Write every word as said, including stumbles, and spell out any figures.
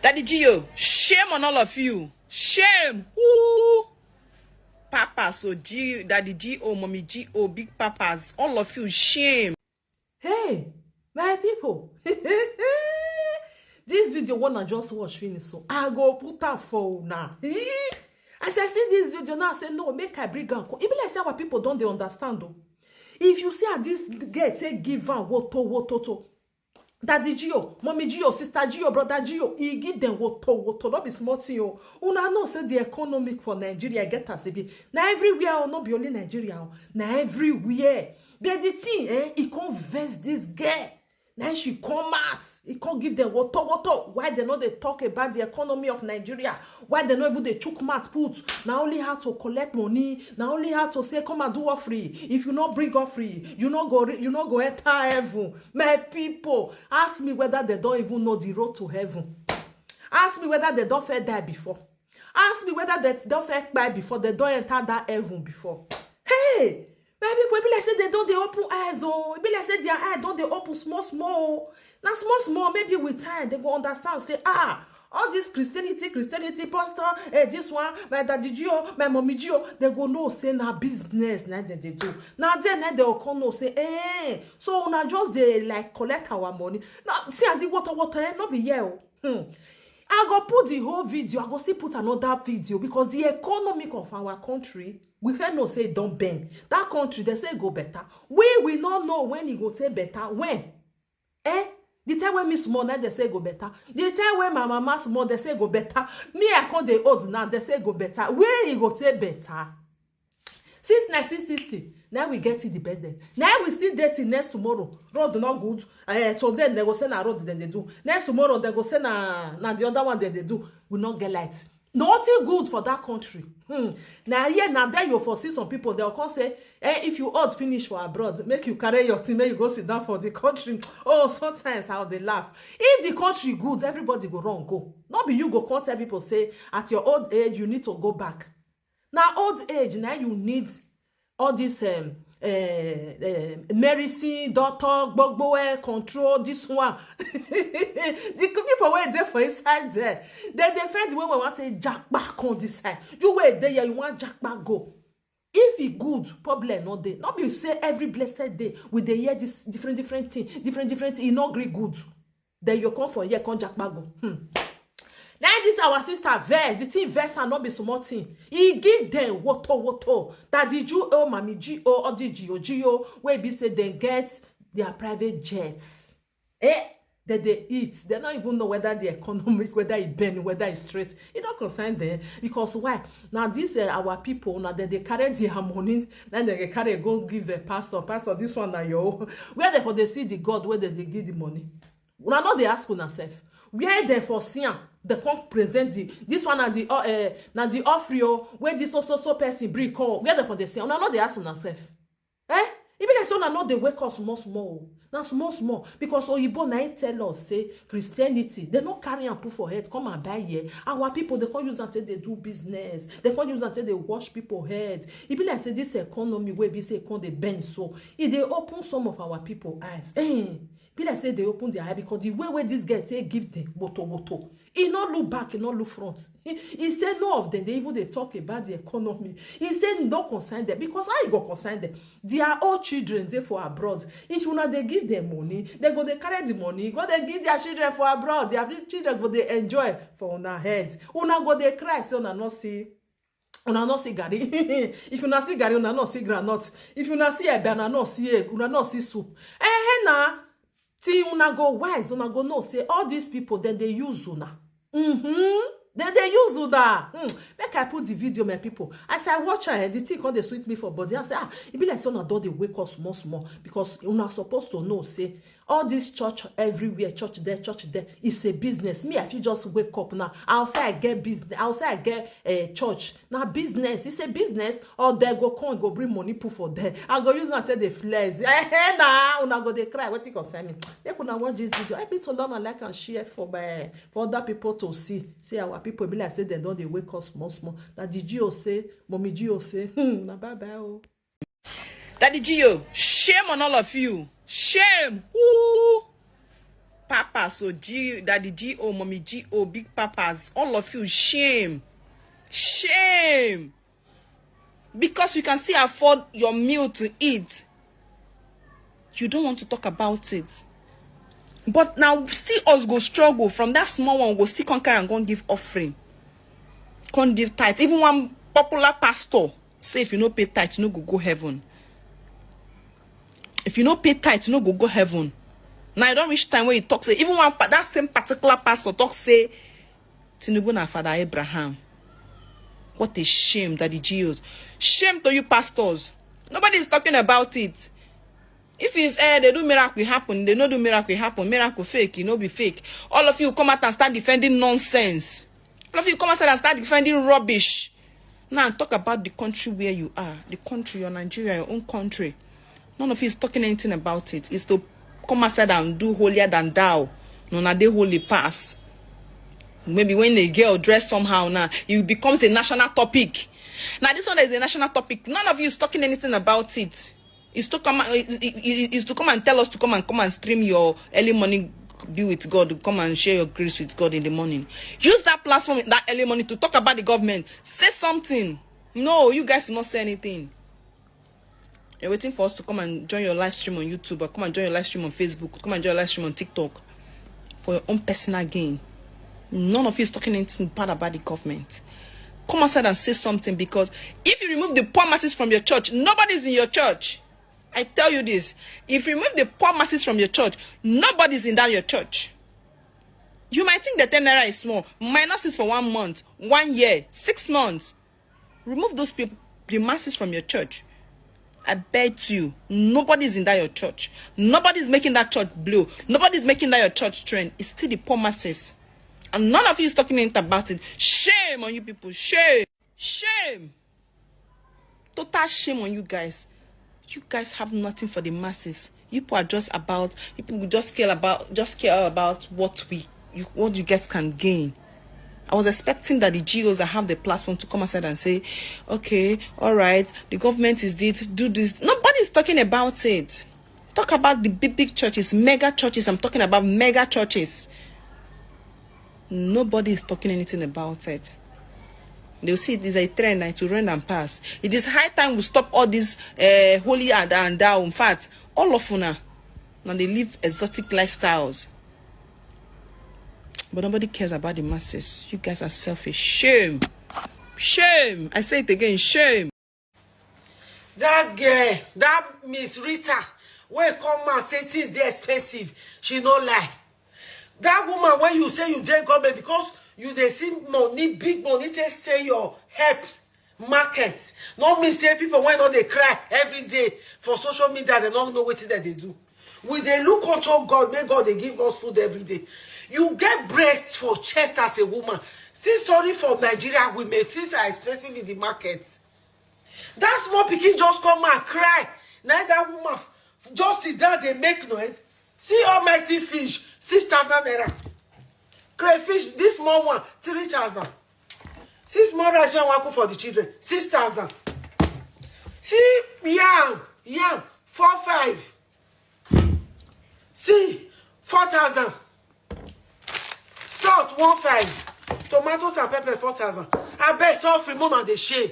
Daddy Gio, shame on all of you. Shame. Ooh. Papa, so G, Daddy G O, Mommy G O, Big Papas, all of you, shame. Hey, my people. This video one I just watch finish, so I go put am for now. As I see this video now, I say, no, make I bring am come. E be like say our people don dey understand o. If you see how this girl take give am woto woto to, Daddy Gio, Mommy Gio, Sister Gio, Brother Gio, e give them woto woto, no be small thing o. Una know say the economic for Nigeria get as e be. Na everywhere o, no be only Nigeria o, na everywhere. But the thing, eh, e come vex this girl. Na she come out, e come give them woto woto. Why they no dey talk about the economy of Nigeria? Why they no even dey chook mouth put? Na only how to collect money, na only how to say, come and do offering. If you no bring offering, you no go re-, you no go enter heaven. My people, ask me whether they don even know the road to heaven. Ask me whether they don first die before. Ask me whether they don first kpai before, they don enter that heaven before. Hey, my people, e be like say they don dey open eyes o. E be like say their eye don dey open small small o. Na small small, maybe with time they go understand say, ah, all this Christianity, Christianity, pastor, eh, this one, my Daddy Gio, my Mommy Gio, they go know say na business na dem dey do. Na then na they go come know say, eh, so una just dey, like, collect our money. Now, see, I did water, water, eh, no be here o. Hmm. I go put the whole video, I go still put another video, because the economic of our country, we first know say e don bend. That country, they say e go better. We, we no know when e go take better. When? Eh? The time when me small, now they say e go better. The time when my mama small, they say e go better. Me, I come dey old now, they say e go better. When e go take better? Since nineteen sixty, now we get independent. Now we still dey till next tomorrow. Road no good. Eh, today they go say na road dem dey do. Next tomorrow they go say na, na the other one dem dey do. We no get light. Nothing good for that country. Hmm. Now here, now there you for see some people, they'll come say, eh, if you old finish for abroad, make you carry your thing, make you go sit down for the country. Oh, sometimes how they laugh. If the country good, everybody go run go. No be you go come tell people say at your old age you need to go back. Na old age na you need all this, um, uh, uh, medicine, doctor, gbogbo, eh, control, this one. The people wey dey for inside there, they dey find the way we want to jackpot on this side. You wey dey here, you want jackpot go. If e good, problem no dey. No be say every blessed day we dey hear this different different thing, different different thing. E no gree good. Then you come for here, come jackpot go. Hmm. Now this our sister vex, the thing vex and not be small thing. He give them woto woto. Daddy G O, Mommy G O, all the G O G O, where be say they get their private jets. Eh? That they eat. They don't even know whether the economic, whether it bend, whether it's straight. It don't concern them. Because why? Now this, uh, our people, now that they carry their money, then they carry go give a pastor. Pastor, this one now your own. Where they for they see the God where they, they give the money? Una no dey ask una sef. Where dem for see am? Dem come present the, this one na the, uh, uh, na the offering o, wey this so so so person bring come. Where dem for dey see am? Una no dey ask una sef. Eh? E be like say una no dey wake up small small o. Na small small, because oyibo na him tell us say Christianity, dem no carry am put for head come and buy here. Our people, dem come use am take dey do business. Dem come use am take dey wash people head. E be like say this economy wey be say e come dey bend so, e dey open some of our people eyes. Eh, be like say they open their eye, because the way wey this girl take give them woto woto, e no look back, e no look front. He, he say no of them dey even dey talk about the economy. He say no concern them, because how e go concern them? Their own children dey for abroad. If una dey give them money, they go dey carry the money go dey give their children for abroad. Their children go dey enjoy for una head. Una go dey cry say una no see, una no see garri. If una see garri, una no see groundnut. If una see eba, una no see egg, una no see soup. Eh, na till una go wise, una go know say all these people, dem dey use una. Mm-hmm. Dem dey use una. Hmm. Make I put the video, my people. As I watch am, eh, the thing come dey sweet me for body. I say, ah, e be like say una don dey wake up small small, because una suppose to know say all this church everywhere, church there, church there, it's a business. Me, I fit just wake up now, I go say I get business, I go say I get, eh, church. Na business, it's a business. Or they go come, go bring money put for there. I go use am take dey flex. Eh, eh, na una go dey cry. Wetin concern me? Make una watch this video. Help me to love and like and share for my, for other people to see. Say our people, e be like say dem don dey wake up small small. Daddy G O say, Mommy G O say, hmm, na bye bye o. Daddy G O, shame on all of you. Shame. Ooh. Papa, so G, Daddy G O, Mommy G O, Big Papas, all of you, shame. Shame. Because you can still afford your meal to eat, you don't want to talk about it. But now, still us go struggle. From that small one, go still come carry and go give offering. Come give tithe. Even one popular pastor say, if you no pay tithe, you no go go heaven. If you no pay tithe, you no go go heaven. Now, I don't reach time where you talk say, even one pa-, that same particular pastor talk say, Tinubu na Father Abraham. What a shame, Daddy G Os. Shame to you, pastors. Nobody is talking about it. If it's, eh, they do miracle, it happen. They no do miracle, it happen. Miracle fake, it no be fake. All of you come out and start defending nonsense. All of you come outside and start defending rubbish. Now talk about the country where you are. The country, your Nigeria, your own country. None of you is talking anything about it. It's to come outside and do holier than thou. No, na dey holy pass. Maybe when a girl dress somehow now, it becomes a national topic. Now this one is a national topic. None of you is talking anything about it. It's to come, it- it- it- it's to come and tell us to come and, come and stream your early morning, be with God, come and share your grace with God in the morning. Use that platform, that early morning, to talk about the government. Say something. No, you guys do not say anything. You're waiting for us to come and join your live stream on YouTube, or come and join your live stream on Facebook, come and join your live stream on TikTok for your own personal gain. None of you is talking anything bad about the government. Come outside and say something, because if you remove the poor masses from your church, nobody's in your church. I tell you this, if you remove the poor masses from your church, nobody's in that your church. You might think the ten naira is small. Minus it for one month, one year, six months. Remove those people, the masses from your church. I bet you, nobody's in that your church. Nobody's making that church blow. Nobody's making that your church trend. It's still the poor masses. And none of you is talking anything about it. Shame on you people. Shame. Shame. Total shame on you guys. You guys have nothing for the masses. You people are just about, you people just care about, just care about what we, you, what you guys can gain. I was expecting that the G Os that have the platform to come outside and say, "Okay, all right, the government is it, do this." Nobody's talking about it. Talk about the big, big churches, mega churches. I'm talking about mega churches. Nobody is talking anything about it. They'll see it is a trend, and it will run and pass. It is high time we stop all these, uh, holy and, and thou. In fact, all of una, now they live exotic lifestyles. But nobody cares about the masses. You guys are selfish. Shame. Shame. I say it again. Shame. That girl, that Miss Rita, wey come and say things dey expensive, she no lie. That woman, when you say you dey government, because you dey see money, big money, take sell your herbs market. No mean say people wey no dey cry every day for social media, they no know wetin dem dey do. We dey look unto God, make God dey give us food every day. You get breast for chest as a woman. See, sorry for Nigeria women, things are expensive in the market. That small pikin just come and cry. Now that woman f- just sit down, they make noise. See almighty fish, six thousand naira. Crayfish, this small one, three thousand. See small rice wey I wan cook for the children, six thousand. See yam, yam, four five. See, four thousand. Salt, one five. Tomatoes and pepper, four thousand. I bet, suffering, mama, dey shame.